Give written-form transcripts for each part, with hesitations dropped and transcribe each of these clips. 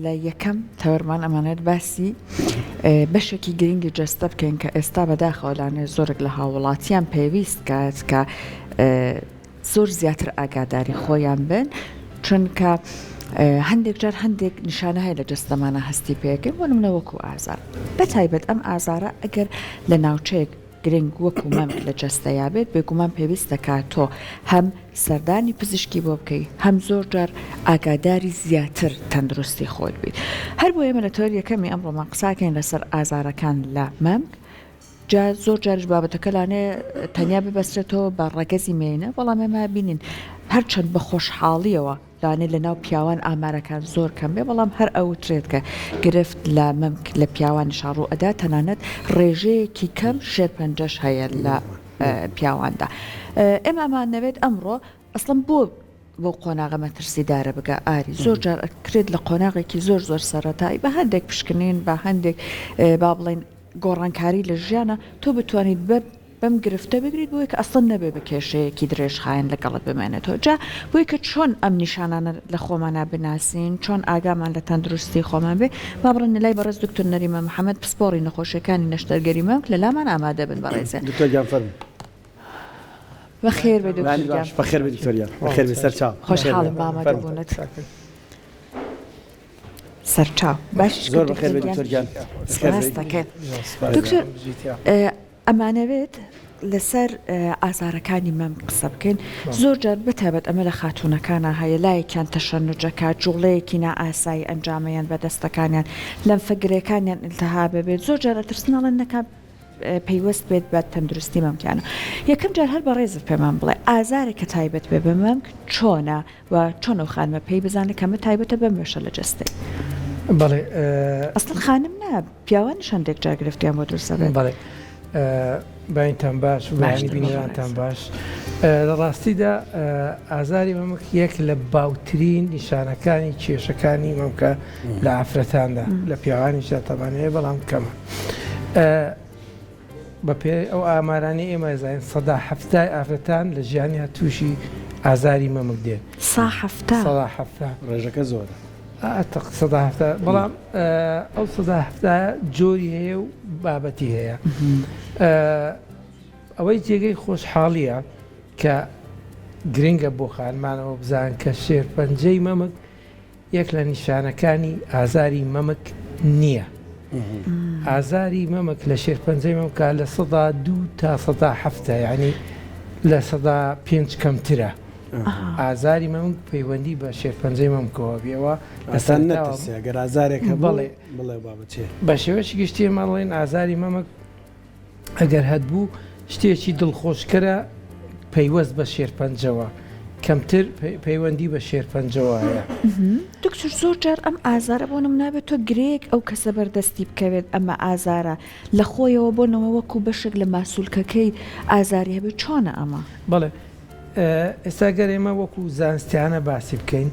لە یەکەم تەوەرمان ئەمانەوێت باسی بەشێکی گرنگی جەستە بکەین کە ئێستا بەداخەوە لانێ زۆرێک لە هاووڵاتیان پێویست کات کە زۆر زیاتر ئاگاداری خۆیان بن چونکە هەندێک جار هەندێک نیشانە هەیە لە جەستەمانە هەستی پێکەین بۆ نمونە وەکو ئازار بە تایبەت ئەم ئازارە ئەگەر لە ناوچەیەک گرنگ وەکو مەمک لە جەستەیا بێت بێگومان پێویست دەکات تۆ هەم سەردانی پزیشکی بۆ بکەی هەم زۆر جار ئاگاداری زیاتر تەندروستی خۆت بیت هەر بۆیە ئێمە لە تەوەری یەکەمی ئەمڕۆمان قساکەین لەسەر ئازارەکان لە مەمک جا زۆر جاریش بابەتەکە لانێ تەنیا ببەسترێتەوە بە ڕەگەزی مێینە بەڵام ئێمە بینین هەرچەند بە خۆشحاڵیەوە لەوانەیە لە ناو پیاوان ئامارەکان زۆر کەم بێ بەڵام هەر ئەوترێت کە گرفت لە مەمک لە پیاوانیشا ڕوو ئەدا تەنانەت ڕێژەیەکی کەم شێرپەنجەش هەیە لە پیاواندا ئێمە ئەمانەوێت ئەمڕۆ ئەسڵەن بۆ بەو قۆناغە مەترسیدارە بگا ئاری زۆر جار ئەکرێت لە قۆناغێکی زۆر زۆر سەرەتایی بە هەندێک پشکنین بە هەندێک با بڵێین گۆڕانکاری لە ژیانە تۆ بتوانیت بە بەم گرفتە بگریت بۆی کە ئەسڵەن نەبێ بە کێشەیەکی درێژخایەن لەگەڵت بمێنێتەوە جا بۆی کە چۆن ئەم نیشانانە لە خۆمانا بناسین چۆن ئاگامان لە تەندروستی خۆمان بێ با بڕۆینە لای بەڕێز دکتۆر نەریمان محەمەد پسپۆڕی نەخۆشیەکانی نەشتەرگەری مەمک لە لامان ئامادە بن بەڕێزیان. دکتۆر گیان فەرموو. بەخێر بێ دکتۆر گیان. بەخێر بێ دکتۆر گیان بەخێر بێ سەرچاو. خۆشحاڵم بە ئامادەبوونت. سەرچاو باشیش زۆر بەخێر بێ دکتۆر گیان. سپاس دەکەین دکتۆر. ئەمانەوێت لەسەر ئازارەکانی مەمک قسە بکەین، زۆر جار بەتایبەت ئەمە لە خاتوونەکانا هەیە لایەکیان تەشەنوجەکات، جوڵەیەکی نائاسایی ئەنجامەیەن بە دەستەکانیان، لەمفە گرێکانیان ئیلتهاب ئەبێت، زۆر جار ئەترسن ئەڵێن نەکا پەیوەست بێت بە تەندروستی مەمکیانەوە. یەکەم جار هەر بەڕێزت پێمان بڵێ ئازارێک کە تایبەت بێ بە مەمک چۆنە و چۆن ئەو خانمە پێی بزانێت کە ئەمە تایبەتە بەم وێشە لە جەستەی؟ بەڵێ. ئەسڵەن خانم نا پیاوانیش هەندێک جار گرفتیان بۆ دروست دەبێت. بەڵێ بەینتان باش و بەیانی بینەرانتان باش. لە ڕاستیدا ئازاری مەمک یەک لە باوترین نیشانەکانی کێشەکانی مەمکە لە ئافرەتاندا لە پیاوانیشدا تەبان هەیە بەڵام کەمە. بە پێی ئەو ئامارانەی ئێمە زانین 70% ئافرەتان لە ژیانیان تووشی ئازاری مەمک دێن. سا حەفتا؟ 70%. ڕێژەکە زۆرە. 70% بەڵام ئەو 70% جۆری هەیە و بابەتی هەیە. ئەوەی جێگەی خۆشحاڵیە کە گرنگە بۆ خانمانەوە بزان کە شێرپەنجەی مەمک یەک لە نیشانەکانی ئازاری مەمک نییە. ئازاری مەمک لە شێرپەنجەی مەمکا 2% تا 7% یعنی 5% کەمترە. ئازاری مەمک پەیوەندی بە شێرپەنجەی مەمکەوە بێەوە ئەسان نەترسێ گەر ئازارێک هەبوو بەڵێ بڵێ بابە چێ. بە شێوەیەکی گشتی ئێمە ئەڵێن ئازاری مەمک ئەگەر هەتبوو شتێکی دڵخۆشکەرە پەیوەست بە شێرپەنجەوە کەمتر پەیوەندی بە شێرپەنجەوە هەیە. دکتۆر زۆر جار ئەم ئازارە بۆ نمونە بێت تۆ گرێیەک ئەو کەسە بەردەستی بکەوێت ئەمە ئازارە لە خۆیەوە بۆ نمونە وەکو بەشێک لە ماسولکەکەی ئازاری هەبێت چۆنە ئەمە؟ بەڵێ ئێستا گەر ئێمە وەکو زانستیانە باسی بکەین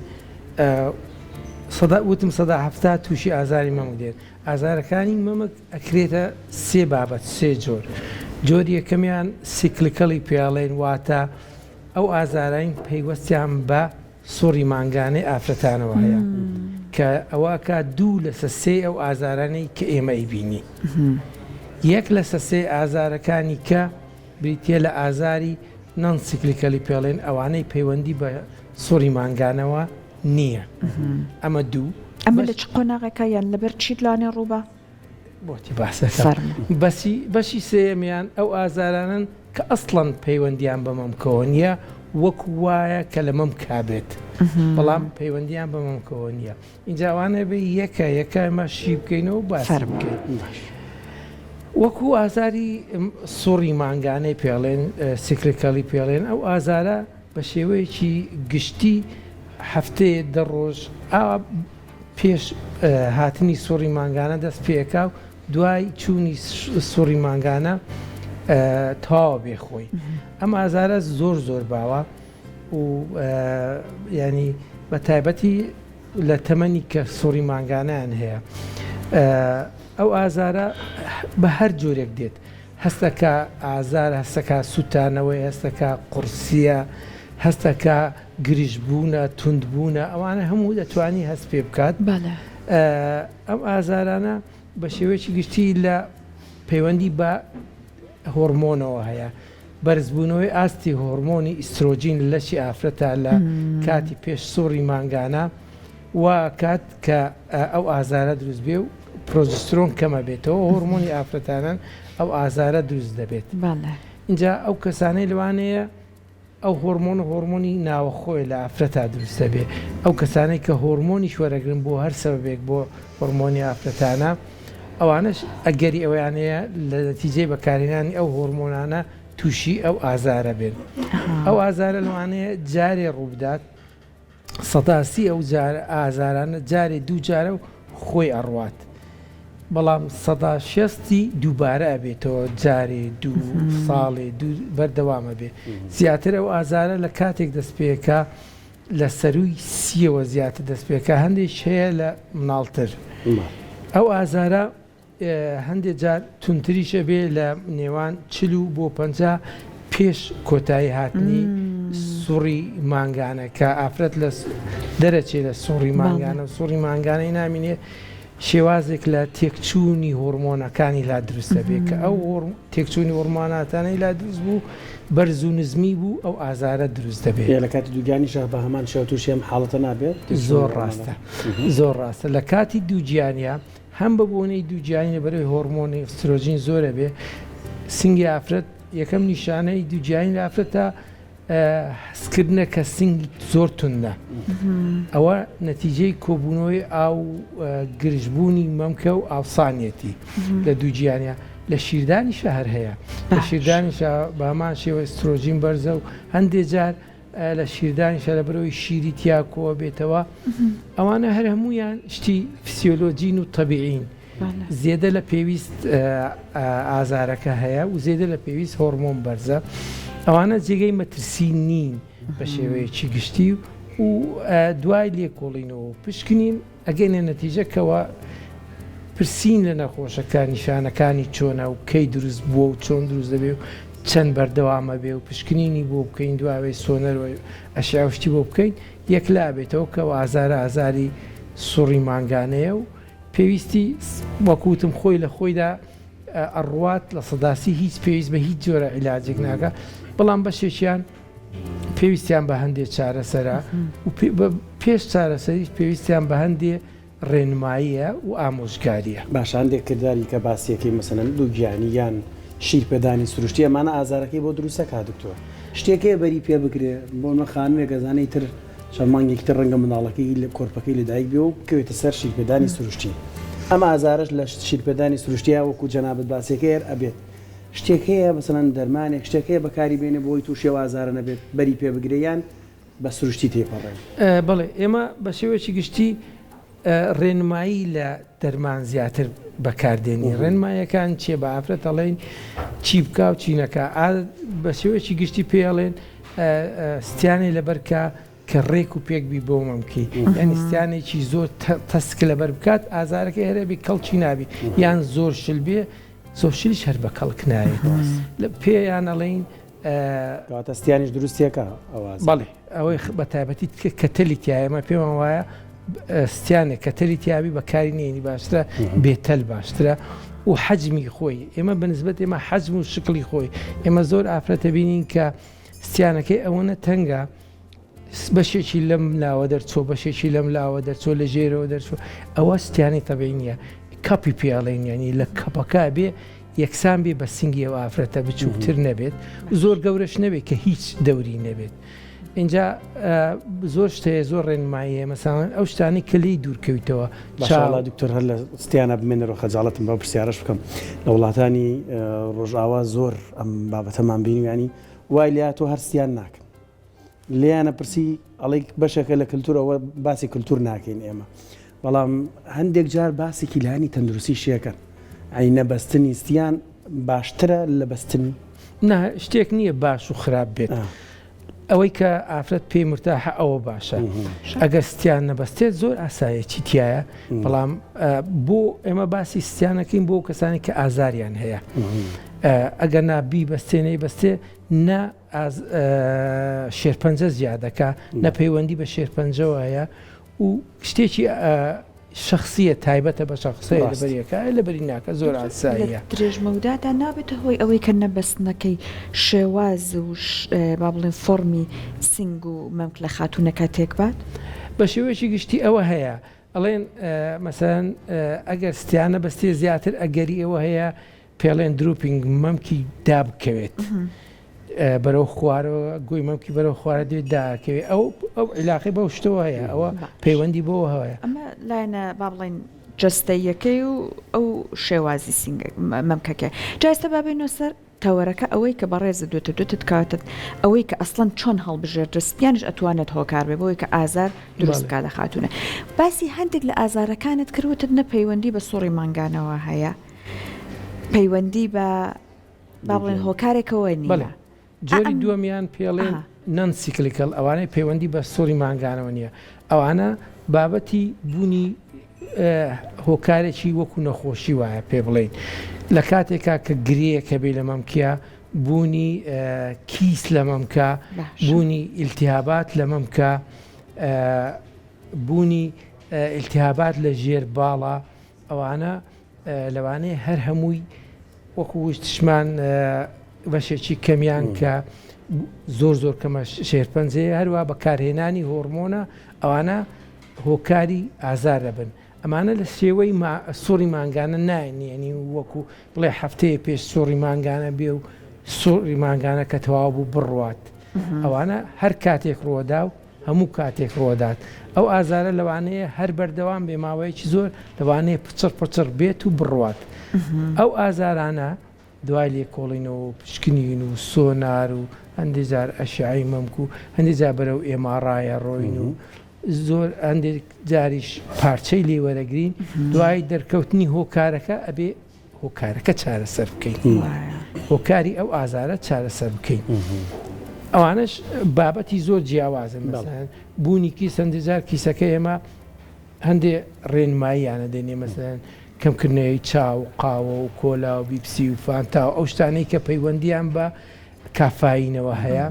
سەدا وتم 70% تووشی ئازاری مەمک دێن ئازارەکانی مەمک ئەکرێتە سێ بابەت سێ جۆر جۆری یەکەمیان cyclical ی پێڵێن واتە ئەو ئازاراین پەیوەستیان بە سوڕی مانگانەی ئافرەتانەوە هەیە کە ئەوە ئەکا 2 لەسەر 3 ئەو ئازارانەی کە ئێمە ئەیبینی 1 لەسەر 3 ئازارەکانی کە بریتیە لە ئازاری non cyclical ی پێڵێن ئەوانەی پەیوەندی بە سوڕی مانگانەوە نییە ئەمە دوو. ئەمە لە چ قۆناغێکە یان لەبەر چیت لانێ ڕووبا؟ بۆتی باسەکەم بەسی بەشی سێیەمیان ئەو ئازارانەن کە ئەسڵەن پەیوەندیان بە مەمکەوە نییە وەکو وایە کە لە مەمکا بێت بەڵام پەیوەندیان بە مەمکەوە نییە ئینجا ئەوانە بێ یەکە یەکە ئەمە شی بکەینەوە باسی بکەین وەکو ئازاری سوڕی مانگانەی پێڵێن cyclical ی پێڵێن ئەو ئازارە بە شێوەیەکی گشتی هەفتەیە دە ڕۆژ ئاوا پێش هاتنی سوڕی مانگانە دەست پێکا و دوای چوونی سوڕی مانگانە تەواوە بێ خۆی ئەم ئازارە زۆر زۆر باوە و ینی بە تایبەتی لە تەمەنی کە سوڕی مانگانیان هەیە ئەو ئازارە بە هەر جۆرێک دێت هەستەکە ئازار هەستەکە سووتانەوەی هەستەکە قورسیە. هەستەکە گرژبوونە، توندبوونە، ئەوانە هەموو دەتوانی هەست پێ بکات. ئەم ئازارانە بە شێوەیەکی گشتی لە پەیوەندی بە هۆرمۆنەوە هەیە. بەرزبوونەوەی ئاستی هۆرمۆنی ئیسترۆجین لە لەشی ئافرەتە لە کاتی پێش سوڕی مانگانە وا ئەکات کە ئەو ئازارە دروست بێ و پرۆجسترۆن کەمە بێتەوە هۆرمۆنی ئافرەتانەن ئەو ئازارە دروست دەبێت. ئینجا ئەو کەسانەی لەوانەیە ئەو هۆرمۆنە هۆرمۆنی ناوەخۆیە لە ئافرەتا دروست دەبێ ئەو کەسانەی کە هۆرمۆنیش وەرەگرن بۆ هەر سەبەبێک بۆ هۆرمۆنی ئافرەتانە ئەوانەش ئەگەری ئەوەیان هەیە لە نەتیجەی بەکارهێنانی ئەو هۆرمۆنانە تووشی ئەو ئازارە بێن ئەو ئازارە لەوانەیە جارێ ڕووبدات 30 ئەو جارە ئازارانە جارێ دوو جارە و خۆی ئەڕوات بەڵام 60ی دووبارە ئەبێتەوە جارێ دوو ساڵێ دوو بەردەوام ئەبێ زیاتر ئەو ئازارە لە کاتێک دەست پێکا لە سەرووی سیەوە زیاتر دەست پێکا هەندێک هەیە لە مناڵتر ئەو ئازارە هەندێ جار توندتریش ئەبێ لە نێوان 40 و بۆ 50 پێش کۆتایی هاتنی سوڕی مانگانە کە ئافرەت لە دەرەچێ لە سوڕی مانگانە و سوڕی مانگانەی نامینێ شێوازێک لە تێکچوونی هۆرمۆنەکانی لا دروست دەبێت کە ئەو تێکچوونی هۆرمۆناتانەی لا دروست بوو بەرز و نزمی بوو ئەو ئازارە دروست دەبێت. لە کاتی دووگیانیشا بە هەمان شێوە تووشی ئەم حاڵەتە نابێت؟ زۆر ڕاستە زۆر ڕاستە لە کاتی دووگیانیا هەم بە بۆنەی دووگیانی لەبەرئەوەی هۆرمۆنی ئیسترۆجین زۆر ئەبێ سنگی ئافرەت یەکەم نیشانەی دووگیانی لە ئافرەتە هەستکردنە کە سنگ زۆر توندە ئەوە نەتیجەی کۆبوونەوەی ئاو گرژبوونی مەمکە و ئاوسانیەتی لە دووگیانە لە شیردانیشا هەر هەیە لە شیردانیشا بە هەمان شێوە ئیسترۆجین بەرزە و هەندێ جار لە شیردانیشا لەبەرئەوەی شیری تیا کۆ بێتەوە ئەوانە هەر هەموویان شتی فسیۆلۆجین و تەبیعین زێدە لە پێویست ئازارەکە هەیە و زێدە لە پێویست هۆرمۆن بەرزە ئەوانە جێگەی مەترسی نین بە شێوەیەکی گشتی و دوای لێکۆڵینەوە و پشکنین ئەگەینە نەتیجە کەوا پرسین لە نەخۆشەکە نیشانەکانی چۆنە و کەی دروست بووە و چۆن دروست دەبێ و چەند بەردەوامە بێ و پشکنینی بۆ بکەین دواوەی سۆنەر و ئەشعە و شتی بۆ بکەین یەکلا بێتەوە کە ئەو ئازارە ئازاری سوڕی مانگانەیە و پێویستی وەک وتم خۆی لە خۆیدا ئەڕوات 30% هیچ پێویست بە هیچ جۆرە عیلاجێک ناکا بەڵام بەشێکیان پێویستیان بە هەندێ چارەسەرە و پێش چارەسەریش پێویستیان بە هەندێ ڕێنماییە و ئامۆژگارییە. باشە هەندێک کرداری کە باسیەکەی مەسەلەن دووگیانی یان شیر پێدانی سروشتی ئەمانە ئازارەکەی بۆ دروست ئەکا دکتۆر؟ شتێک هەیە بەری پێ بگرێ بۆ نمونە خانمێک ئەزانێ ئیتر چەند مانگێکی تر ڕەنگە منداڵەکەی لە کۆرپەکەی لەدایک بێ و بکەوێتە سەر شیرپێدانی سروشتی ئەم ئازارەش لە شیرپێدانی سروشتیا وەکو جەنابت باسیەکەی هەر ئەبێت شتێک هەیە مەسەلەن دەرمانێک شتێک هەیە بەکاری بێنێ بۆی تووشی ئەو ئازارە نەبێت بەری پێ بگرێ یان بە سروشتی تێپەڕێ؟ بەڵێ ئێمە بە شێوەیەکی گشتی ڕێنمایی لە دەرمان زیاتر بەکاردێنین ڕێنمایەکان چیە بە ئافرەت ئەڵێین چی بکا و چی نەکا بە شێوەیەکی گشتی پێی ئەڵێن ستیانێ لەبەر کە کە ڕێک و پێک بی بۆ مەمکی یعنی ستیانێکی زۆر تەسک لەبەر بکات ئازارەکەی هەرەبی کەڵکی نابی یان زۆر شل بێ زۆر شلیش هەر بە کەڵک نایەت لە پێیان ئەڵێین کەواتە ستیانیش دروستیەکە ئەواز بەڵێ ئەوەی بە تایبەتی کە تەلی تایە ئێمە پێمان وایە ستیانێک کە تەلی تیابی بەکاری نێنی باشترە بێتەل باشترە و حەجمی خۆی ئێمە بەنسبەت ئێمە حەجم و شکلی خۆی ئێمە زۆر ئافرەتە بینین کە ستیانەکەی ئەوەنە تەنگە بەشێکی لەم لاوە دەرچوە بەشێکی لەم لاوە دەرچوە لە ژێرەوە دەرچوە ئەوە ستیانی تەبعی نییە کەپی پێڵێن ینی لە کەپەکە بێ یەکسان بێ بە سنگی ئەو ئافرەتە بچووکتر نەبێت زۆر گەورەش نەبێت کە هیچ دەوری نەبێت اینجا زۆر شتەیە زۆر ڕێنماییە مەسان ئەو شتانی کە لێی دوورکەویتەوە چاڵا دکتۆر هەر لە ستیانە بمێنەرەوە خەجاڵەتم بەو پرسیارەش بکەم لە وڵاتانی ڕۆژئاوا زۆر ئەم بابەتەمان بینی ینی وای لاتۆ هەر ستیان ناکەن لێیان ئەپرسی ئەڵێی بەشێکە لە کلتور ئەوە باسی کلتور ناکەین ئێمە بەڵام هەندێک جار باسێکی لایەنی تەندروستی شێکەن ئەی نەبەستنی ستیان باشترە لە بەستنی نا شتێک نییە باش و خراپ بێت. ئەوەی کە ئافرەت پێی مرتاحە ئەوە باشە ئەگەر ستیان نەبەستێت زۆر ئاسایەکی تایە بەڵام بۆ ئێمە باسی ستیانەکەین بۆ کەسانی کە ئازاریان هەیە ئەگەر نابی بەستێنەی بەستێ نە شێرپەنجە زیادەکە نە پەیوەندی بە شێرپەنجەوە هەیە و شتێکی شەخسیە تایبەتە بە شەخسەیە لەبەریەکە لەبەری ناکە زۆر ئاساییە. درێژمەودادا نابێتە هۆی ئەوەی کە نەبەستنەکەی شێواز و با بڵێین فۆڕمی سینگ و مەمک لە خاتوونەکە تێکبات؟ بە شێوەیەکی گشتی ئەوە هەیە ئەڵێن مەسەلەن ئەگەر ستیانە بەستێ زیاتر ئەگەری ئەوە هەیە پێڵێن drooping مەمکی دابکەوێت بەرەو خوارەوە گۆی مەمکی بەرەو خوارە دێت داکەوێت ئەو ئەو عیلاقی بەو شتەوە هەیە ئەوە پەیوەندی بۆ هەیە ئەمە لایەنە با بڵێن جەستەیەکەی و ئەو شێوازی سینگ مەمکەکە جا ئێستا با بێینەوە سەر تەوەرەکە ئەوەی کە بەڕێزت دوتت دوتت کاتت ئەوەی کە ئەسڵەن چۆن هەڵبژێردرێت ستیانیش ئەتوانێت هۆکار بێ بۆی کە ئازار دروست بکات لە خاتوونە باسی هەندێک لە ئازارەکانت کرد وتت نە پەیوەندی بە سوڕی مانگانەوە هەیە پەیوەندی بە با بڵێن هۆکارێکەوە نییە. جۆری دووەمیان پێڵێن non cyclical ئەوانەی پەیوەندی بە سوڕی مانگانەوە نییە ئەوانە بابەتی بوونی هۆکارێکی وەکو نەخۆشی وایە پێ بڵین لە کاتێکا کە گرێیەک هەبێ لە مەمکیا بوونی کیس لە مەمکە بوونی ئیلتیهابات لە مەمکە بوونی ئیلتیهابات لە ژێر باڵا ئەوانە لەوانەیە هەر هەمووی وەکو وشتشمان بەشێکی کەمیان کە زۆر زۆر کەمە شێرپەنجەیە هەروە بەکارهێنانی هۆرمۆنە ئەوانە هۆکاری ئازار دەبن ئەمانە لە شێوەی سوڕی مانگانە نایەن یعنی وەکو بڵێ هەفتەیە پێش سوڕی مانگانە بێ و سوڕی مانگانە کە تەواو بوو بڕوات ئەوانە هەر کاتێک ڕوەدا و هەموو کاتێک ڕوەدات ئەو ئازارە لەوانەیە هەر بەردەوام بێ ماوەیەکی زۆر لەوانەیە پچڕ پچڕ بێت و بڕوات ئەو ئازارانە دوای لێکۆڵینەوە و پشکنین و سۆنار و هەندێک جار ئەشعەی مەمک و هەندێک جار بەرەو MRI یە ڕۆین و زۆر هەندێک جاریش پارچەی لێ وەرەگرین دوای دەرکەوتنی هۆکارەکە ئەبێ هۆکارەکە چارەسەر بکەین هۆکاری ئەو ئازارە چارەسەر بکەین ئەوانش بابەتی زۆر جیاوازن مەسەن بوونی کیس هەندێک جار کیسەکە ئێمە هەندێ ڕێنماییانە دێنێ مەسەن کەمکردنەوەی چا و قاوە و کۆلا و بیپسی و فانتا و ئەو شتانەی کە پەیوەندیان بە کافاینەوە هەیە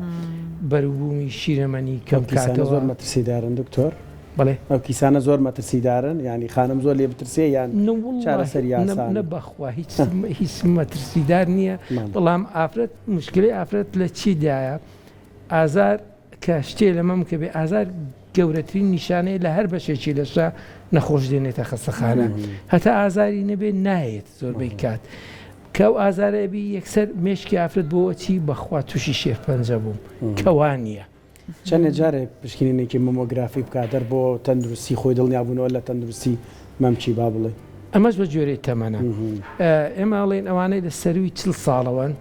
بەروبوومی شیرەمەنی کەم کاتەوە زۆر مەترسیدارن دکتۆر؟ بەڵێ. ئەو کیسانە زۆر مەترسیدارن یانی خانم زۆر لێ بترسێ یان چارەسەری ئاسانە؟ نە بەخوا هیچ هیچ مەترسیدار نییە بەڵام ئافرەت مشکلەی ئافرەت لە چیدایە ئازار کە شتێ لە مەمکە بێ ئازار گەورەترین نیشانەیە لە هەر بەشێکی لەشە نەخۆش دێنێتە خەستەخانە هەتا ئازاری نەبێ نایەت زۆربەی کات کە ئەو ئازارە بی یەکسەر مێشکی ئافرەت بۆ چی بەخوا تووشی شێرپەنجە بووم کەوا نییە. چەندێ جارێک پشکنینێکی مەمۆگرافی بکات هەر بۆ تەندروستی خۆی دڵنیابوونەوە لە تەندروستی مەمکی با بڵێین؟ ئەمەش بە گوێرەی تەمەنە ئێمە ئەڵێین ئەوانەی لە سەرووی چل ساڵەوەن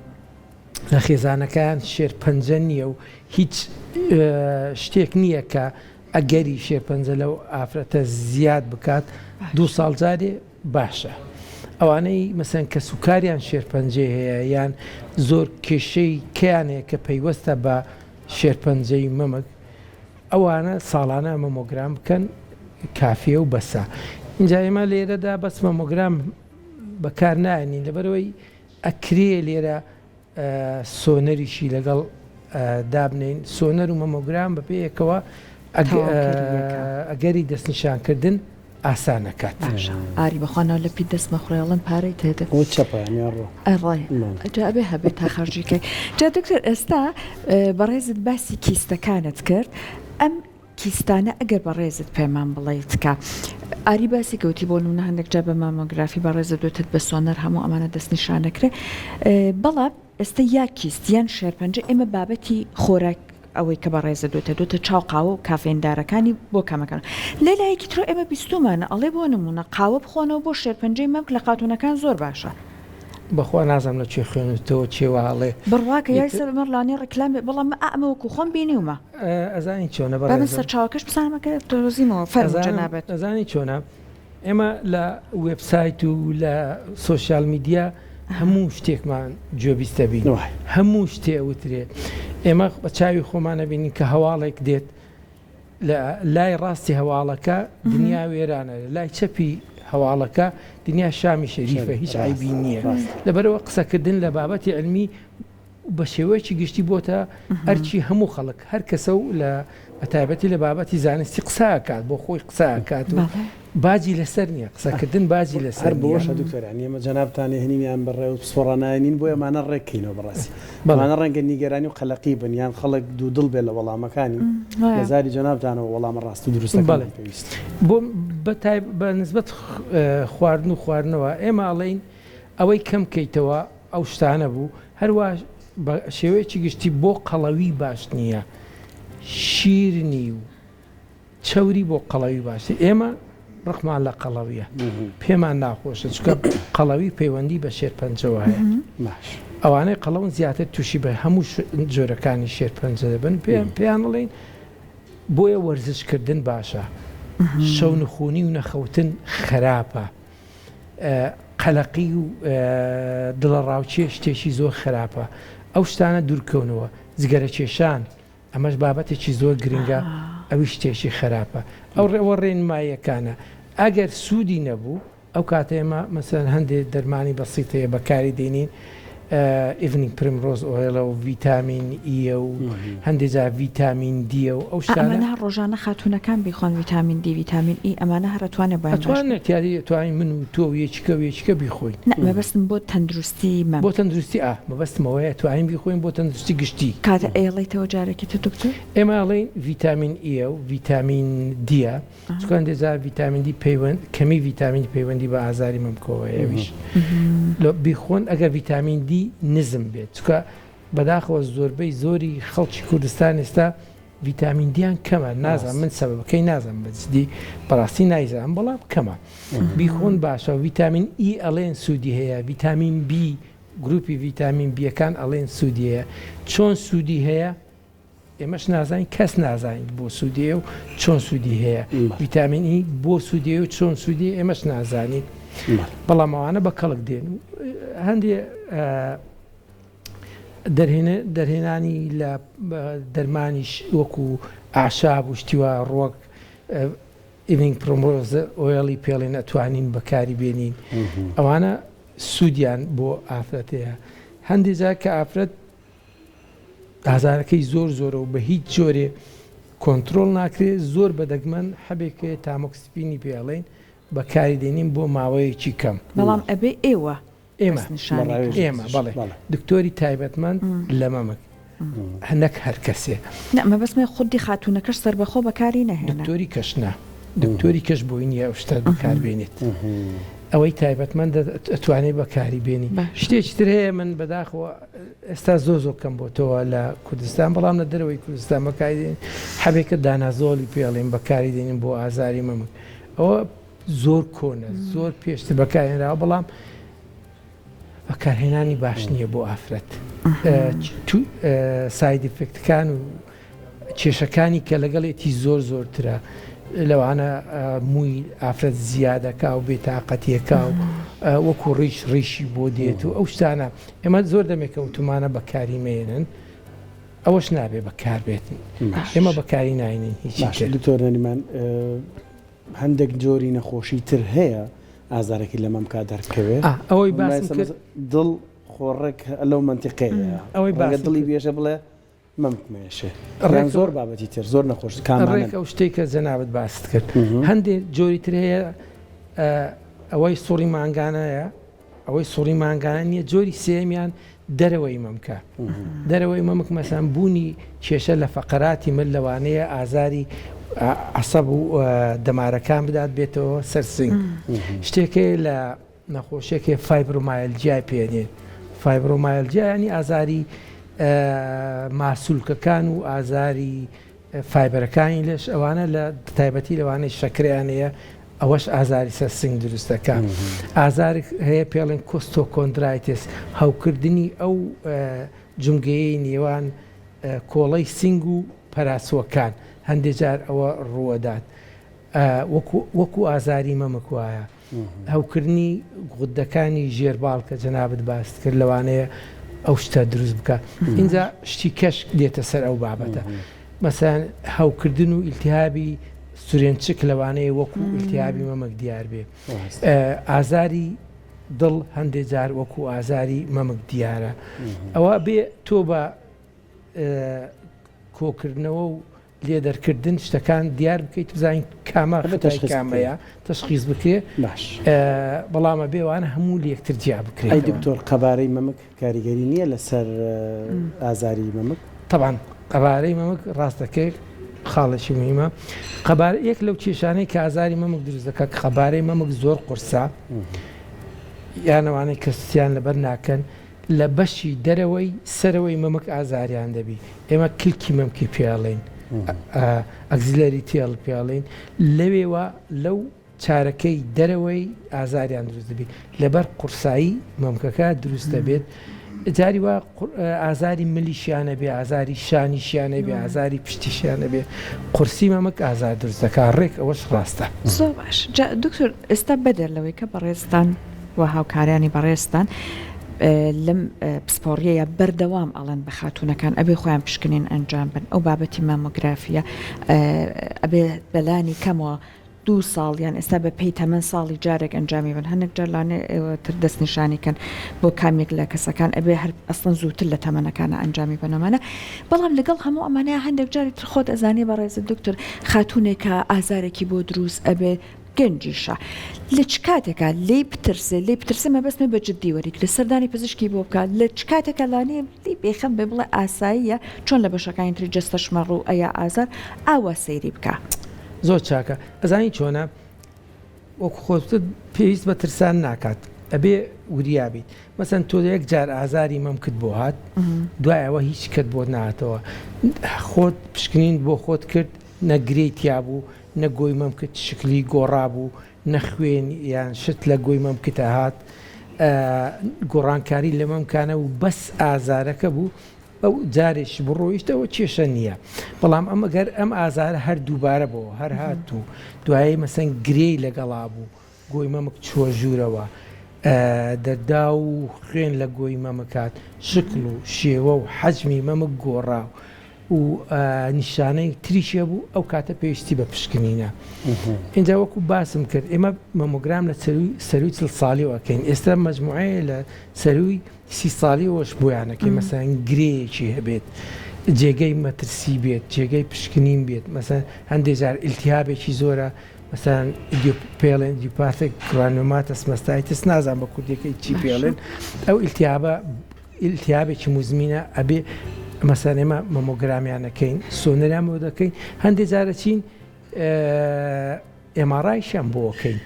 لە خێزانەکەیان شێرپەنجە نییە و هیچ شتێک نییە کە ئەگەری شێرپەنجە لەو ئافرەتە زیاد بکات دوو ساڵ جارێ باشە ئەوانەی مەسەن کەسوکاریان شێرپەنجەی هەیە یان زۆر کێشەی کەیان هەیە کە پەیوەستە بە شێرپەنجەی مەمک ئەوانە ساڵانە مەمۆگرام بکەن کافیە و بەسە اینجا ئێمە لێرەدا بەس مەمۆگرام بەکار نایەنین لەبەرەوەی ئەکرێ لێرە سۆنەریشی لەگەڵ دابنێین، سۆنەر و مەمۆگرام بە پێیەکەوە ئەگەری دەستنیشانکردن ئاسان ئەکات. باشە ئاری بەخوا ناو لەپی دەست مەخۆ ئەڵێن پارەی تێدە. ئەوە چەپە یان ڕۆ. ئەڕێ جا ئەبێ هەبێ تا خەرجی کەی. جا دکتۆر ئێستا بەڕێزت باسی کیستەکانت کرد ئەم کیستانە ئەگەر بەڕێزت پێمان بڵێیت کە ئاری باسی کەوتی بۆ نمونە هەندێک جار بە مامۆگرافی بەڕێزت وتت بە سۆنەر هەموو ئەمانە دەستنیشانەکرێ بەڵام ئێستا یا کیست یان شێرپەنجە ئێمە بابەتی خۆراک ئەوەی کە بەڕێزت وتت وتت چاو قاوە و کافێندارەکانی بۆ کەمەکەن لە لایەکی ترۆ ئێمە بیستومانە ئەڵێ بۆ نمونە قاوە بخۆنەوە بۆ شێرپەنجەی مەمک لە خاتونەکان زۆر باشە. بەخوا نازانم لە کوێ خوێنوتەوە کێ وا ئەڵێ. بڕواکە یای سەر مەڕ لانێ ڕیکلام بێ بەڵام ئا ئەمە وەکو خۆم بینیومە. ئەزانی چۆنە بەڕێزم. با من سەرچاوەکەش بزانم ئەگەر دۆزیمەوە فەرموو جەنابت. ئەزانی چۆنە ئێمە لە وێبسایت و لە سۆشیال میدیا هەموو شتێکمان گوێبیستە بین هەموو شتێ ئەوترێ. ئێمە بە چاوی خۆمان ئەبینین کە هەواڵێک دێت لە لای ڕاستی هەواڵەکە دنیا وێرانە لە لای چەپی هەواڵەکە دنیا شامی شەریفە هیچ عیبی نییە لەبەرەوە قسەکردن لە بابەتی علمی بە شێوەیەکی گشتی بۆتە ئەرکی هەموو خەڵک هەر کەسە و لە بەتایبەتی لە بابەتی زانستی قسە ئەکات بۆ خۆی قسە ئەکات و باجی لەسەر نییە قسەکردن باجی لەسەر هەر بەوەشە دکتۆر یانی ئێمە جەنابتان ئەهێنین یان بە ڕێ و پسپۆڕان نایەنین بۆ ئەمانە ڕێک کەینەوە بەڕاستی ئەمانە ڕەنگە نیگەرانی و قەلەقی بن یان خەڵک دوودڵ بێ لە وەڵامەکانی لە زاری جەنابتانەوە وەڵامە ڕاست و دروستەکان پێویست بۆ بە نسبەت خواردن و خواردنەوە ئێمە ئەڵێین ئەوەی کەم کەیتەوە ئەو شتانە بوو، هەروا بە شێوەیەکی گشتی بۆ قەڵەوی باش نییە، شیرنی و چەوری بۆ قەڵەوی باش نییە، ئێمە ڕقمان لە قەڵەویە، پێمان ناخۆشە، چونکە قەڵەوی پەیوەندی بە شێرپەنجەوە هەیە، ئەوانەی قەڵەون زیاتر تووشی بە هەموو جۆرەکانی شێرپەنجە دەبن، پێیان ئەڵێین بۆیە وەرزشکردن باشە، شەونخونی و نەخەوتن خراپە. قەلەقی و دڵەڕاوکێ شتێکی زۆر خراپە ئەو شتانە دوورکەونەوە جگەرەکێشان ئەمەش بابەتێکی زۆر گرنگە ئەویش شتێکی خراپە ئەو ڕێوە ڕێنماییەکانە ئەگەر سوودی نەبوو ئەو کاتە ئێمە مەسەلەن هەندێک دەرمانی بەسیت هەیە بەکاری دێنین evening primrose oil ە و ڤیتامین E یە و هەندێ جار ڤیتامین D یە و ئەو شتانە. ئەمانە هەر ڕۆژانە خاتوونەکان بیخۆن ڤیتامین دی ڤیتامین ئی ئەمانە هەر ئەتوانێ بۆیان باش بێ؟ ئەتوانن تیادی ئەتوانین من و تۆ و یەکیکە و یەکیکە بیخۆین. نا مەبەستم بۆ تەندروستی مەمک. بۆ تەندروستی ئا مەبەستم ئەوەیە ئەتوانین بیخۆین بۆ تەندروستی گشتی. کاکە ئەیڵێیتەوە جارێکی تر دکتۆر؟ ئێمە ئەڵێین ڤیتامین E یە و ڤیتامین D یە چونکە هەندێک جار ڤیتامین دی پەیوەند کەمی ڤیتامین دی پەیوەندی بە ئازاری مەمکەوە هەیە ئەویش لە بیخۆن ئەگەر ڤیتامین دی نزم بێت چونکە بەداخەوە زۆربەی زۆری خەڵکی کوردستان ئێستا ڤیتامین دیان کەمە نازانم من سەبەبەکەی نازانم بە جدی بەڕاستی نایزانم بەڵام کەمە بیخۆن باشە ڤیتامین ئی ئەڵێن سوودی هەیە ڤیتامین بی گروپی ڤیتامین بیەکان ئەڵێن سوودی هەیە چۆن سوودی هەیە ئێمەش نازانین کەس نازانین بۆ سوودی هەیە و چۆن سوودی هەیە ڤیتامین ئی بۆ سوودی هەیە و چۆن سوودی ئێمەش نازانین بەڵام ئەوانە بە کەڵک دێن هەندێ دەرهێنانی لە دەرمانیش وەکو ئاشاب و شتیوا ڕوەک evening primrose oil ی پێڵێن ئەتوانین بەکاری بێنین ئەوانە سوودیان بۆ ئافرەت هەیە هەندێک جار کە ئافرەت ئازارەکەی زۆر زۆرە و بە هیچ جۆرێ کۆنترۆڵ ناکرێ زۆر بە دەگمەن حەبێک هەیە تامۆکسفینی پێ ئەڵێین بەکاری دێنین بۆ ماوەیەکی کەم. بەڵام ئەبێ ئێوە ئێمە ئێمە بەڵێ دکتۆری تایبەتمەند لە مەمک نەک هەر کەسێ. نا مەبەستمە خودی خاتوونەکەش سەربەخۆ بەکاری نەهێنا. دکتۆری کەش نا دکتۆری کەش بۆی نییە ئەو شتە بەکار بێنێت ئەوەی تایبەتمەندە ئەتوانێت بەکاری بێنی شتێکی تر هەیە من بەداخەوە ئێستا زۆر زۆر کەم بۆتەوە لە کوردستان بەڵام لە دەرەوەی کوردستان بەکاری دێنین حەبێکە دانازۆلی پێڵین بەکاری دێنین بۆ ئازاری مەمک ئەوە زۆر کۆنە زۆر پێشتر بەکارهێنراوە بەڵام بەکارهێنانی باش نییە بۆ ئافرەت side effect ەکان و کێشەکانی کە لەگەڵێتی زۆر زۆرترە لەوانە مووی ئافرەت زیادەکا و بێتاقەتیەکا و وەکو ڕیش ڕیشی بۆ دێت و ئەو شتانە ئێمە زۆر دەمێکە وتومانە بەکاری مێنن ئەوەش نابێ بەکار بێت ئێمە بەکاری ناینین هیچ دکتۆر نەریمان هەندێک جۆری نەخۆشی تر هەیە ئازارێکی لە مەمکا دەرکەوێت ئەوەی باسم کرد دڵ خۆڕێک لەو مەنتیقەیە ئەوەی باسم دڵی بێژە بڵێ مەمکم ئێشێ ڕێک زۆر بابەتی تر زۆر نەخۆش کامانەن؟ ڕێک ئەو شتەی کە جەنابت باست کرد هەندێ جۆری تر هەیە ئەوەی سوڕی مانگانەیە ئەوەی سوڕی مانگانە نییە جۆری سێمیان دەرەوەی مەمکە دەرەوەی مەمک مەسان بوونی کێشە لە فەقەراتی مل لەوانەیە ئازاری عسەب و دەمارەکان بدات بێتەوە سەرسنگ شتێکەیە لە نەخۆشیەک هەیە فایبرۆمایەلجیای پێ دێن فایبرۆمایەلجیا ینی ئازاری ماسولکەکان و ئازاری فایبەرەکانی لەش ئەوانە لە تایبەتی لەوانەی شەکریان هەیە ئەوەش ئازاری سەر سنگ دروستەکە ئازار هەیە پێڵێن costochondritis هەوکردنی ئەو جومگەیەی نێوان کۆڵەی سنگ و پەراسوەکان هەندێک جار ئەوە ڕووەدات وەکو ئازاری مەمک وایە. هەوکردنی غوددەکانی ژێر باڵ کە جەنابت باست کرد لەوانەیە ئەو شتە دروست بکە ئینجا شتی کەش دێتە سەر ئەو بابەتە مەسەن هەوکردن و ئیلتیهابی سورێنچک لەوانەیە وەکو ئیلتیهابی مەمک دیار بێ ئازاری دڵ هەندێ جار وەکو ئازاری مەمک دیارە ئەوە بێ تۆ بە کۆکردنەوە و لێ دەرکردن شتەکان دیار بکەیت بزانین کامە خەتای کامەیە تەشخیص بکرێ باش بەڵام ئەبێ وانە هەموو لەکتر جیا بکرێت ئەی دکتۆر قەبارەی مەمک کاریگەری نییە لەسەر ئازاری مەمک؟ تەبعەن قەبارەی مەمک ڕاست دەکەی خاڵێکی مهمە قەبارە یەک لەو کێشانەی کە ئازاری مەمک دروست دەکات قەبارەی مەمک زۆر قورسە یانەوانەی کەسیان لەبەر ناکەن لە بەشی دەرەوەی سەرەوەی مەمک ئازاریان دەبی ئێمە کلکی مەمکی پێڵین ئەگزلەری تێڵ پێڵین لەوێوە لەو چارەکەی دەرەوەی ئازاریان دروست دەبێت لەبەر قورسایی مەمکەکە دروست دەبێت جاری وا ئازاری ملیشیانە بێ ئازاری شانیشیانە بێ ئازاری پشتیشیانە بێ قورسی مەمک ئازار دروست دەکات ڕێک ئەوەش ڕاستە. زۆر باش جا دکتۆر ئێستا بەدەر لەوەی کە بەڕێزتان و هاوکارانی بەڕێزتان لەم پسپۆڕیەیە بەردەوام ئەڵێن بە خاتوونەکان ئەبێ خۆیان پشکنین ئەنجام بن ئەو بابەتی مامۆگرافیە ئەبێ بەلانی کەمەوە دوو ساڵ یان ئێستا بە پێی تەمەن ساڵی جارێک ئەنجامی بن هەندێک جار لانێ ئێوە تر دەستنیشانی کەن بۆ کامیەک لە کەسەکان ئەبێ هەر ئەسڵەن زووتر لە تەمەنەکانە ئەنجامی بن ئەمانە بەڵام لەگەڵ هەموو ئەمانەیە هەندێک جاری تر خۆت ئەزانی بەڕێزت دکتۆر خاتوونێکە ئازارێکی بۆ دروست ئەبێ گەنجیشە لە چ کاتێکا لێی بترسێ لێی بترسێ مەبەستمە بە جدی وەریگرێ سەردانی پزیشکی بۆ بکات لە چ کاتێکا لانەیە لێی بێخەم بێ بڵێ ئاساییە چۆن لە بەشەکانی تری جەستەشمە ڕوو ئەیا ئازار ئاوا سەیری بکا. زۆر چاکە ئەزانی چۆنە وەکو خۆت وتت پێویست بە ترسان ناکات ئەبێ وریا بیت مەسەن تۆ یەک جار ئازاری مەمکت بۆ هات دوای ئەوە هیچ کەت بۆت نهاتەوە خۆت پشکنین بۆ خۆت کرد نە گرێی تیا بوو نە گۆی مەمکت شکلی گۆڕا بوو نە خوێن یان شت لە گۆی مەمکت ئەهات گۆڕانکاری لە مەمکانە و بەس ئازارەکە بوو ئەو جارێکی بڕۆیشت ئەوە کێشە نییە بەڵام ئەم گەر ئەم ئازارە هەر دووبارە بۆ هەر هات و دوایی مەسەن گرێی لەگەڵا بوو گۆی مەمک چووە ژوورەوە دەردا و خوێن لە گۆی مەمکات شکڵ و شێوە و حەجمی مەمک گۆڕا و نیشانەی تریش هەبوو ئەو کاتە پێویستی بە پشکنینە اینجا وەکو باسم کرد ئێمە مەمۆگرام لە سەروی چل ساڵیەوە ئەکەین ئێستا مەجموعەیە لە سەروی سی ساڵیەوەش بۆیان ئەکەین مەسەلەن گرێیەکی هەبێت جێگەی مەترسی بێت جێگەی پشکنین بێت مەسەلەن هەندێک جار ئیلتیهابێکی زۆرە مەسەلەن پێڵێن idiopathic granulomatous mastitis نازانم بە کوردیەکەی چی پێڵێن ئەو ئیلتیهابە ئیلتیهابێکی موزمینە ئەبێ مەسەلەن ئێمە مەمۆگرامیان ئەکەین سۆنەریان بۆ دەکەین هەندێک جارە چین MRI شیان بۆ ئەکەین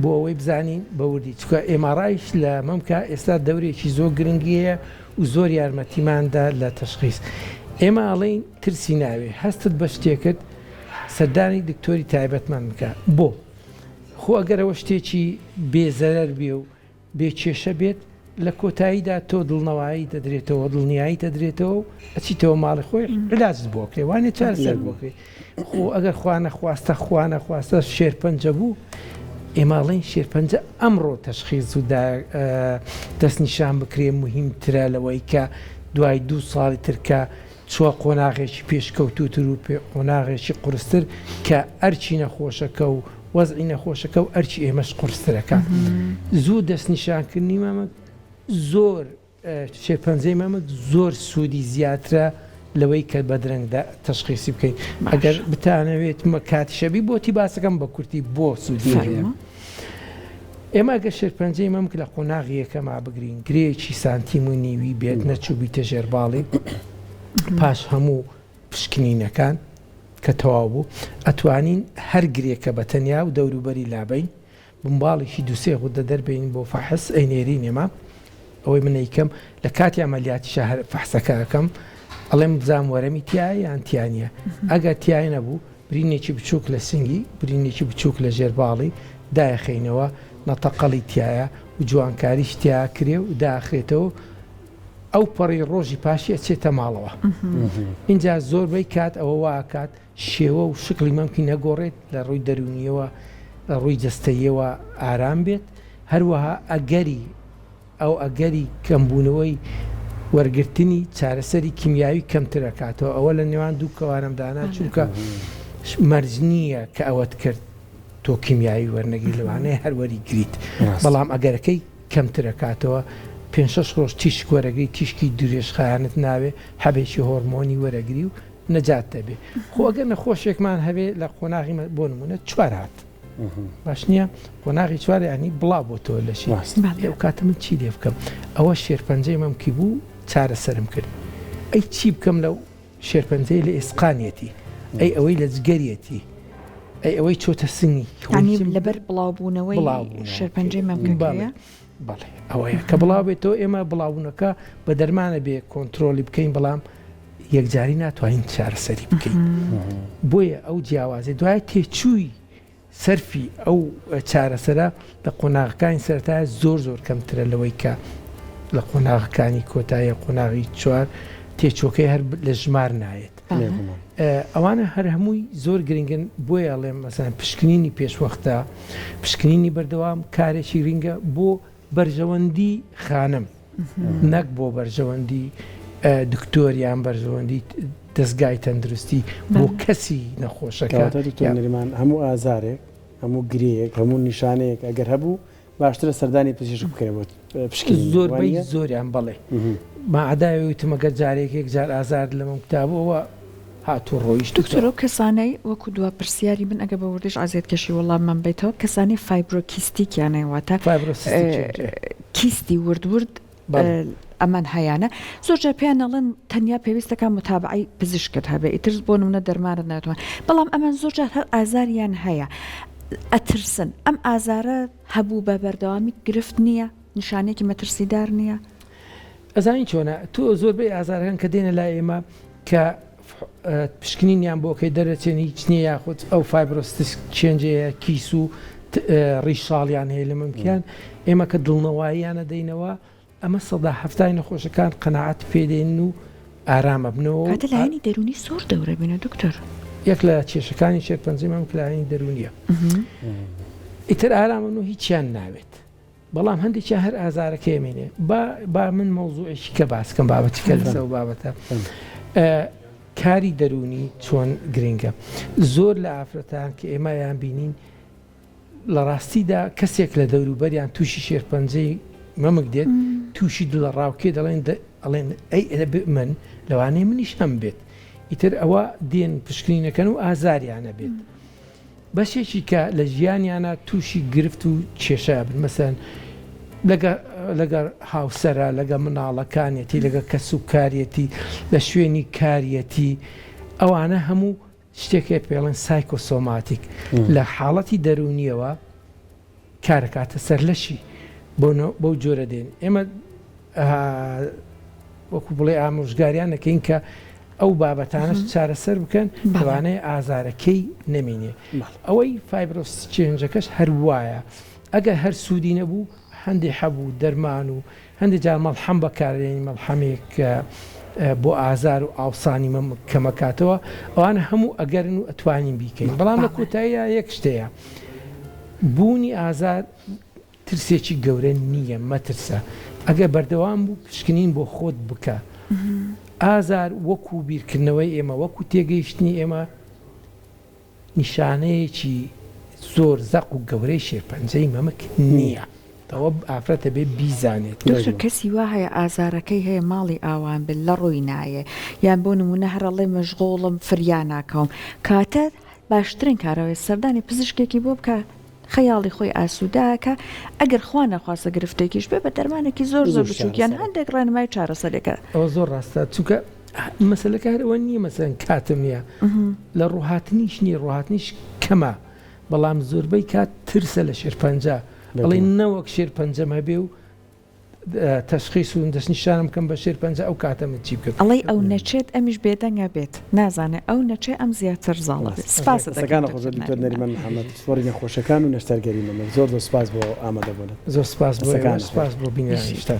بۆ ئەوەی بزانین بە وردی چکە MRI ش لە مەمکە ئێستا دەورێکی زۆر گرنگی هەیە و زۆر یارمەتیماندا لە تەشخیص ئێمە ئەڵێین ترسی ناوێ هەستت بە شتێکرد سەردانی دکتۆری تایبەتمان بکە بۆ خۆ ئەگەرەوە شتێکی بێزەرەر بێ و بێ کێشە بێت، لە کۆتاییدا تۆ دڵنەوایی دەدرێتەوە، دڵنیایی دەدرێتەوە و ئەچیتەوە ماڵی خۆی عیلاجت بۆ ئەکرێ، وانیە چارەسەرت بۆ ئەکرێ. خۆ ئەگەر خوا نەخواستە، خوا نەخواستە شێرپەنجە بوو، ئێمە ئەڵێین شێرپەنجە ئەمڕۆ تەشخیس و دەستنیشان بکرێ موهیمترە لەوەی کە دوای دوو ساڵی تر کە چووە قۆناغێکی پێشکەوتووتر و قۆناغێکی قورستر کە ئەرکی نەخۆشەکە و وەزعی نەخۆشەکە و ئەرکی ئێمەش قورسترەکە. زوو دەستنیشانکردنی مەمک زۆر شێرپەنجەی مەمک زۆر سوودی زیاترە لەوەی کە بە درەنگ تەشخیسی بکەین. ئەگەر بتانەوێت کاتیشەبی بۆتی باسەکەم بە کورتی بۆ سوودی هەیە. ئێمە ئەگەر شێرپەنجەی مەمک لە قۆناغی یەکەما بگرین، گرێیەکی سانتیم و نیوی بێت نەچووبیتە ژێر باڵی، پاش هەموو پشکنینەکان کە تەواو بوو، ئەتوانین هەر گرێکە بە تەنیا و دەوروبەری لابەین، بمباڵێکی دوو سێ غودە دەربێنین بۆ فەحس، ئەینێرین ئێمە، ئەوەی من ئەیکەم لە کاتی عەمەلیاتیشا هەر فەحسەکە ئەکەم، ئەڵێم بزانم وەرەمی تیایە یان تیا نییە، ئەگەر تیای نەبوو برینێکی بچووک لە سنگی، برینێکی بچووک لە ژێر باڵی دایەخەینەوە، نەتەقەڵی تیایە و جوانکاریش تیا ئەکرێ و دائەخرێتەوە، ئەو پەڕی ڕۆژی پاشی ئەچێتە ماڵەوە. ئینجا زۆربەی کات ئەوە وا ئەکات شێوە و شکڵی مەمکی نەگۆڕێت، لە ڕووی دەروونییەوە، لە ڕووی جەستەییەوە ئارام بێت، هەروەها ئەگەری. ئەو ئەگەری کەمبوونەوەی وەرگرتنی چارەسەری کیمیاوی کەمتر ئەکاتەوە ئەوە لە نێوان دوو کەوانەم دانا چونکە مەرج نییە کە ئەوەت کرد تۆ کیمیاوی وەرنەگری لەوانەیە هەر وەری گریت بەڵام ئەگەرەکەی کەمتر ئەکاتەوە پێنج شەش ڕۆژ تیشک وەرەگری تیشکی درێژخایەنت ناوێ حەبێکی هۆرمۆنی وەرەگری و نەجات دەبێ خۆ ئەگەر نەخۆشێکمان هەبێ لە قۆناغی بۆ نمونە چوار هات باش نییە قۆناغی چوار ینی بڵاو بۆ تۆ لەشی ئەو کاتە من چی لێ بکەم ئەوە شێرپەنجەی مەمکی بوو چارەسەرم کرد ئەی چی بکەم لەو شێرپەنجەی لە ئێسقانیەتی ئەی ئەوەی لە جگەریەتی ئەی ئەوەی چۆتە سنگی لەبەر بڵاوبوونەوەی شێرپەنجەی مەمکەکەیە بەڵێ ئەوەیە کە بڵاو بێتەوە ئێمە بڵاوبوونەکە بە دەرمانە بێ کۆنتترۆلی بکەین بەڵام یەکجاری ناتوانین چارەسەری بکەین بۆیە ئەو جیاوازی دوای تێچووی سەرفی ئەو چارەسەرە لە قۆناغەکانی سەرەتایە زۆر زۆر کەمترە لەوەی کە لە قۆناغەکانی کۆتاییە قۆناغی چوار تێچووەکەی هەر لە ژمار نایەت ئەوانە هەر هەمووی زۆر گرنگن بۆیە ئەڵێم مەسەلەن پشکنینی پێشوەختە پشکنینی بەردەوام کارێکی گرنگە بۆ بەرژەوەندی خانم نەک بۆ بەرژەوەندی دکتۆر یان بەرژەوەندی دەزگای تەندروستی بۆ کەسی نەخۆشەکە. کەواتە دکتۆر نەریمان هەموو ئازارێک، هەموو گرێیەک، هەموو نیشانەیەک ئەگەر هەبوو باشترە سەردانی پزیشک بکرێت بۆ پشکنین وانیە؟ زۆربەی زۆریان بەڵێ. ماعەدای ئەوەی وتم ئەگەر جارێک یەک جار ئازارت لە مەمکدا بوو ئەوە هات و ڕۆیشت و دکتۆر ئەو کەسانەی وەکو دوا پرسیاری من ئەگەر بە وردیش عەزیەت کێشی وەڵاممان بەیتەوە کەسانەی fibrocystic یان هەیە واتە کیستی ورد ورد ئەمان هەیانە زۆر جار پێیان ئەڵێن تەنیا پێویستەکە متابعەی پزیشکت هەبێ ئیتر بۆ نمونە دەرمانت ناتوان بەڵام ئەمان زۆر جار هەر ئازاریان هەیە ئەترسن ئەم ئازارە هەبوو بە بەردەوامی گرفت نییە نیشانەیەکی مەترسیدار نییە؟ ئەزانی چۆنە تۆ زۆربەی ئازارەکان کە دێنە لای ئێمە کە پشکنینیان بۆ کەی دەرەچێن هیچ نییە یاخود ئەو fibrocystic change ەیە کیس و ڕیشاڵیان هەیە لە مەمکیان ئێمە کە دڵنەواییانە دەینەوە ئەمە سەدا هەفتای نەخۆشەکان قەناعەت پێ دێنن و ئارام ئەبنەوە و. کاتە لایەنی دەروونی زۆر دەورە بینە دکتۆر. یەک لە کێشەکانی شێرپەنجەی مەمک لایەنی دەروونیە ئیتر ئارامن و هیچیان ناوێت. بەڵام هەندێکیان هەر ئازارەکەی ئەمێنێ با با من مەوزوعێکی کە باس کەم بابەتی کە لەسەر بابەتە کاری دەروونی چۆن گرنگە زۆر لە ئافرەتان کە ئێمەیان بینین لە ڕاستیدا کەسێک لە دەوروبەریان تووشی شێرپەنجەی مەمک دێت تووشی دڵە ڕاوکێ دەڵێن ئەڵێن ئەی من لەوانەیە منیش هەم بێت ئیتر ئەوە دێن پشکنینەکەن و ئازاریانە بێت بەشێکی کە لە ژیانیانا تووشی گرفت و کێشە ئەبن مەسەلەن لەگە لەگەڵ هاوسەرە لەگە مناڵەکانیەتی لەگە کەس و کاریەتی لە شوێنی کاریەتی ئەوانە هەموو شتێک هەیە پێڵێن psychosomatic لە حاڵەتی دەروونیەوە کارەکاتە سەر لەشی بۆ بەو جۆرە دێن ئێمە وەکو بڵێ ئامۆژگاریان دەکەین کە ئەو بابەتانەش چارەسەر بکەن لەوانەیە ئازارەکەی نەمینێ ئەوەی fibrous change ەکەش هەر وایە ئەگەر هەر سوودی نەبوو هەندێ حەبوو دەرمان و هەندێک جار مەڵحەم بەکارێنی مەڵحەمێک بۆ ئازار و ئاوسانی مەمک کەمەکاتەوە ئەوانە هەموو ئەگەرن و ئەتوانین بیکەین بەڵام لە کۆتاییە یەک شتەیە بوونی ئازار ترسێکی گەورە نییە مەترسە ئەگەر بەردەوام بوو پشکنین بۆ خۆت بکە ئازار وەکو بیرکردنەوەی ئێمە وەکو تێگەیشتنی ئێمە نیشانەیەکی زۆر زەق و گەورەی شێرپەنجەی مەمک نییە ئەوە ئافرەتە بێ بیزانێت. دکتۆر کەسی وا هەیە ئازارەکەی هەیە ماڵی ئاوان بێت لە ڕووی نایێ یان بۆ نمونە هەر ئەڵێ مەشغوڵم فریا ناکەوم کاتە باشترین کارەوەیە سەردانی پزیشکێکی بۆ بکە خەیاڵی خۆی ئاسوودە ئەکا، ئەگەر خوا نەخواستە گرفتێکیش بێ بە دەرمانێکی زۆر زۆر بچووک یان هەندێک ڕێنمای چارەسەرێکە. ئەوە زۆر ڕاستە چونکە مەسەلەکە هەر ئەوە نییە مەسەلەن کاتم نییە لە ڕووهاتنیش نییە ڕووهاتنیش کەمە بەڵام زۆربەی کات ترسە لە شێرپەنجە ئەڵێ نەوەک شێرپەنجەم هەبێ و تەشخیس و دەستنیشانم بکەم بە شێرپەنجە ئەو کاتە من چی بکەم؟ ئەڵێی ئەو نەچێت ئەمیش بێدەنگ ئەبێت نازانێ ئەو نەچێ ئەم زیاتر زاڵ ئەبێت سپاست دەکەم دەستەکانت خۆش بێت دکتۆر دکتۆر نەریمان محمد پسپۆڕی نەخۆشیەکان و نەشتەرگەری مەمک زۆر زۆر سپاس بۆ ئامادەبوونت زۆر سپاس بۆ ئێوەش دەستەکانت خۆش سپاس بۆ بینەرانیشتان.